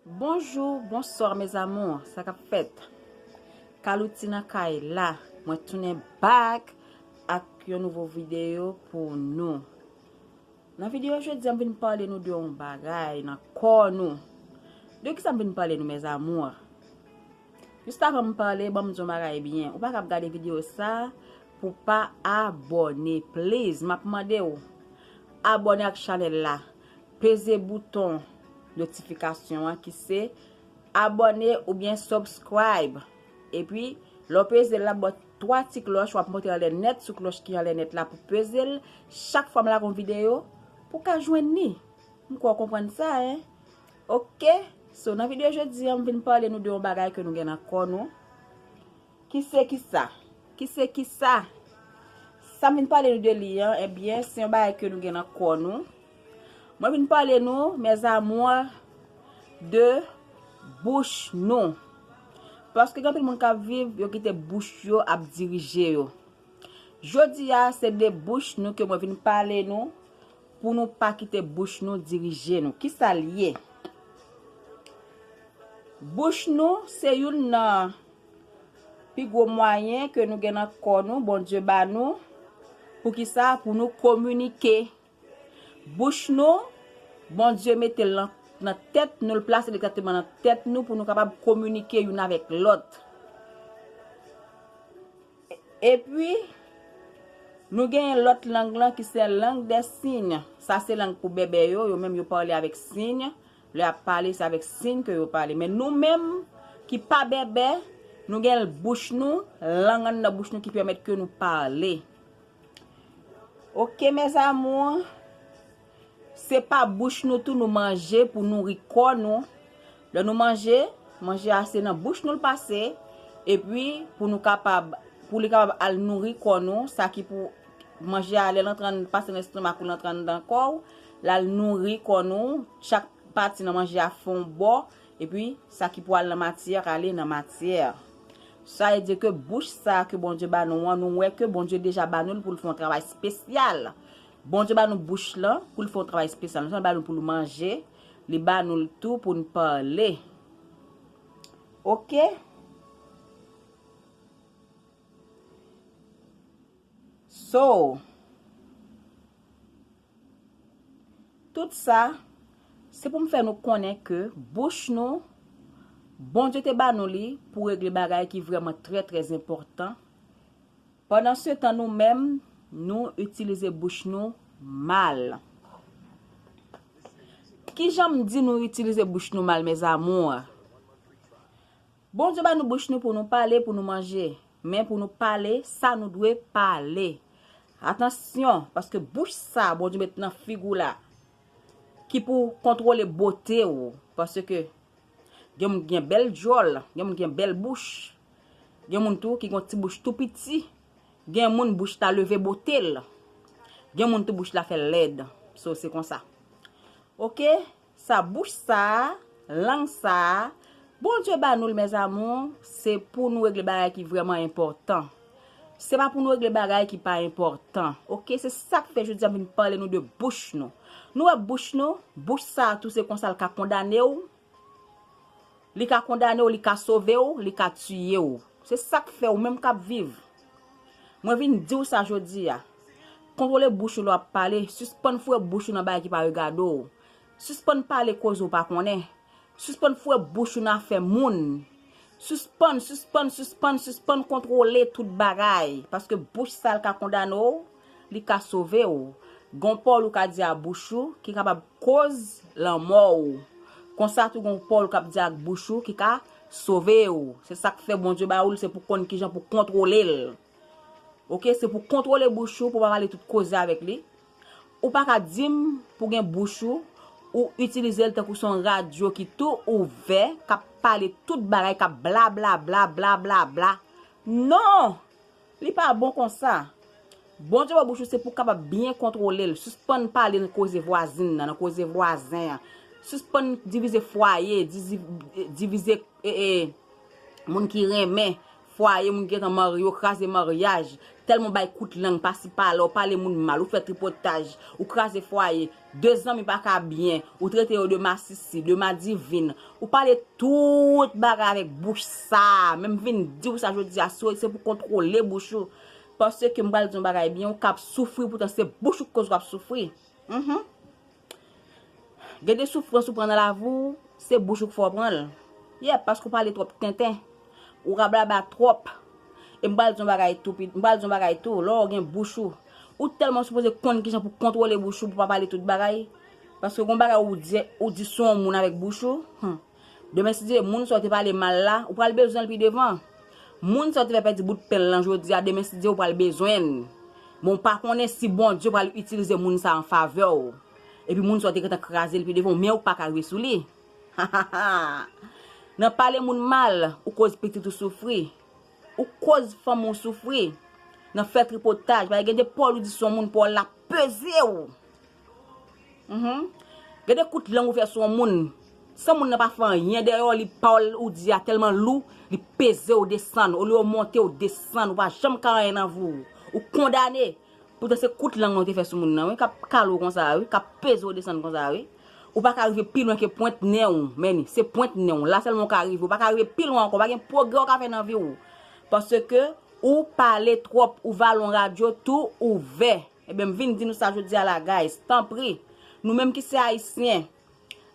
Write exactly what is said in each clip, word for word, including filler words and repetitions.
Bonjou, bonswa mes amours, sa k ap fèt? Kalouti nan kay la, mwen tounen back ak yon nouvo videyo pou nou. Nan videyo jodi a, m vin pale nou de yon bagay nan kò nou. De kisa m vin pale nou, mes amours? Jis avan m pale, ban m di yon bagay byen. Ou pa kab gade videyo sa pou pa abòne. Please, m ap mande w abòne ak chanèl la. Peze bouton notifikasyon an ki se abòne oubyen subscribe. Epi, lè w peze l la, bò twa ti klòch, w ap monte anlè nèt sou klòch ki anlè nèt la pou peze l. Chak fwa m lage yon videyo, pou w ka jwenn li. M kwè w konprann sa, en. Ok? So, nan videyo jodi a, m vin pale nou de yon bagay ke nou gen nan kò nou. Ki se kisa? Ki se kisa? Sa m vin pale nou de li an, ebyen, se yon bagay ke nou gen nan kò nou. Mwen vin pale nou, mes amours, de bouch nou. Paske gen anpil moun k ap viv, yo kite bouch yo ap dirije yo. Jodi a, se de bouch nou ke mwen vin pale nou, pou nou pa kite bouch nou dirije nou. Kisa l ye? Bouch nou se youn nan pi gwo mwayen ke nou gen nan kò nou, Bondye ba nou. Poukisa? Pou nou kominike. Bouch nou, Bondye mete l nan, nan tèt nou, l plase l egzakteman nan tèt nou pou nou kapab kominike youn avèk lòt. Epi, nou genyen lòt lang lan ki se lang dè siy. Sa se lang pou bèbè yo, yo menm yo pale avèk siy. Lè y ap pale, se avèk siy ke yo pale. Men nou menm ki pa bèbè, nou gen bouch nou, lang anndan bouch nou ki pèmèt ke nou pale. Ok, mes amours, se pa bouch nou tou nou manje pou nouri kò nou. Lè nou manje, manje a se nan bouch nou l pase, epi pou nou kapab, pou li kapab al nouri kò nou, sa ki pou manje a, lè l antre an, pase nan lestomak ou l antre anndan kò w, l al nouri kò nou, chak pati nan manje a fè yon bò, epi sa ki pou al nan matyè, ale nan matyè. Sa vle di ke bouch sa ke Bondye ba nou an, nou wè ke Bondye deja ba nou l pou l fè yon travay espesyal. Bondye ba nou bouch lan pou l fè yon travay espesyal. Non sèlman l ba nou pou l manje, li ba nou l tou pou n pale. Ok? So, tout sa, se pou m fè nou konnen ke bouch nou, Bondye te ba nou li pou regle bagay ki vrèman trè, trè enpòtan. Pandan se tan, nou menm, nou itilize bouch nou mal. Kijan m di nou itilize bouch nou mal, mes amours? Bondye ba nou bouch nou pou nou pale, pou nou manje. Men pou nou pale, sa nou dwe pale. Atansyon, paske bouch sa Bondye met nan figi w la, ki pou kontwole bote w. Paske gen moun ki gen bèl djòl, gen moun ki gen bèl bouch. Gen moun tou ki gen yon ti bouch tou piti. Gen moun bouch la leve bote l. Gen moun tou bouch la fè l lèd. So, se konsa. Ok? Sa bouch sa a, lang sa a, Bondye ba nou l, mes amours, se pou nou regle bagay ki vrèman enpòtan. Se pa pou nou regle bagay ki pa enpòtan. Ok, se sa k fè jodi a m vin pale nou de bouch nou. Nou wè bouch nou, bouch sa a tou se konsa l ka kondane w. Li ka kondane w, li ka sove w, li ka tiye w. Se sa k fè ou menm k ap viv. Mwen vin di w sa jodi a. Kontwole bouch ou lè w ap pale. Sispann foure bouch ou nan bagay ki pa regade w. Sispann pale koze w pa konnen. Sispann foure bouch ou nan afè moun. Sispann, sispann, sispann, sispann kontwole tout bagay. Paske bouch sa l ka kondane w, li ka sove w. Gon pawòl ou ka di a bouch ou ki kapab koz lanmò w. Konsa tou gon pawòl ou k ap di ak bouch ou ki ka sove w. Se sa k fè Bondye ba ou l, se pou konn kijan pou kontwole l. Ok, se pou kontwole bouch ou, pou pa pale tout koze avèk li. Ou pa ka di m pou gen bouch ou, ou itilize l tankou se yon radyo ki tou ouvè, k ap pale tout bagay, k ap bla, bla, bla, bla, bla, bla. Non! Li pa bon konsa. Bondye ba w bouch ou se pou w kapab byen kontwole l. Sispann pale nan koze vwazin nan, nan koze vwazen an. Sispann divize fwaye, dizi-, divize, e, e, moun ki renmen fwaye, moun ki gentan marye, ou kraze maryaj. Tèlman w bay kout lang pasi pala, ou pale moun mal, ou fè tripotaj, ou kraze fwaye. De zanmi pa ka byen, ou trete yo de masisi, de madivin. Ou pale tout bagay avèk bouch sa. Men m vin di w sa jodi a, se pou kontwole bouch ou. Paske m pral di yon bagay byen, ou k ap soufri, poutan se bouch ou k koz w ap soufri. Mhm. Gen de soufrans ou pran nan lavi w, se bouch ou k fè w pran l. Yep, paske ou pale twòp tenten. Ou rablaba twòp. E m pral di yon bagay tou, pi- m pral di yon bagay tou, lè w gen bouch ou, ou tèlman sipoze konn kijan pou kontwole bouch ou, pou pa pale tout bagay. Paske gon bagay ou di, ou di sou yon moun avèk bouch ou, hmm. Demen si Dye, moun sa w te pale mal la, ou pral bezwen l pi devan. Moun sa w te fè pèdi bout pen l lan jodi a, demen si Dye, ou pral bezwen l. Men w pa konnen si Bondye pral itilize moun sa an favè w. Epi moun sa w te gentan kraze l pi devan w, men ou pa ka rive sou li. Nan pale moun mal, ou koz pitit ou soufri. Ou koz fanmi w soufri. Nan fè tripotaj, paske gen de pawòl ou di sou yon moun, pawòl la peze w. Mhm. Gen de kout lang ou fè sou yon moun. San moun nan pa fè anyen dèyè w, li pawòl ou di a tèlman lou, li peze w desann. Olye w monte, w desann, ou pa janm ka anyen nan vi w. Ou kondane. Poutan se kout lang nan w te fè sou moun nan, wi, k ap kale w konsa, wi, k ap peze w desann konsa, wi. Ou pa ka rive pi lwen ke pwent nen w, men se pwent nen w. La sèlman w ka rive. Ou pa ka rive pi lwen ankò. Pa gen pwogrè w ka fè nan vi w. Paske ou pale twòp, ou va lwen radyo tou ouvè. Ebyen, m vin di nou sa jodi a la, guys. Tanpri, nou menm ki se Ayisyen,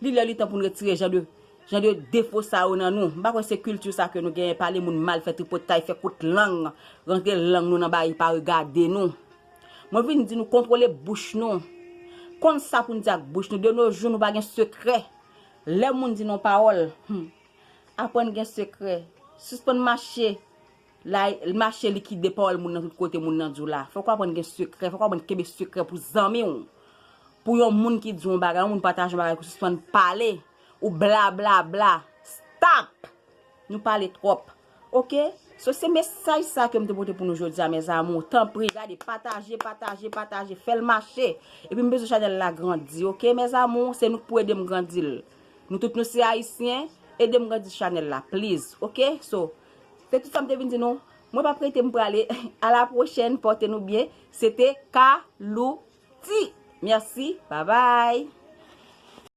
li lè li tan pou n retire jan de, jan de defo sa yo nan nou. M pa kwè se kilti sa ke nou genyen, pale moun mal, fè tripotay, fè kout lang, rantre lang nou nan bagay pa regade nou. Mwen vin di nou kontwole bouch nou. Konn sa pou n di ak bouch nou. De nos jours, nou pa gen sekrè. Lè moun di nou pawòl, hmm, aprann gen sekrè. Sispann mache la, mache likide pawòl moun nan tout kote moun nan di w la. Fòk w aprann gen sekrè, fòk w aprann kenbe sekrè pou zanmi w. Pou yon moun ki di yon bagay, yon moun pataje yon bagay, ou sispann pale, ou bla bla bla. Stop! Nou pale twòp. Oke? So, se mesaj sa ke m te pote pou nou jodi a, mes amours. Tanpri, gade, pataje, pataje, pataje, fè l mache. Epi m bezwen chanèl la grandi, oke, mes amours? Se nou k pou ede m grandi l. Nou tout nou se Ayisyen, ede m grandi chanèl la, please, oke? So, se tout sa m te vin di nou. Mwen p ap rete, m prale. A la pwochèn, pòte nou byen. Se te Kalouti. Mèsi, babay.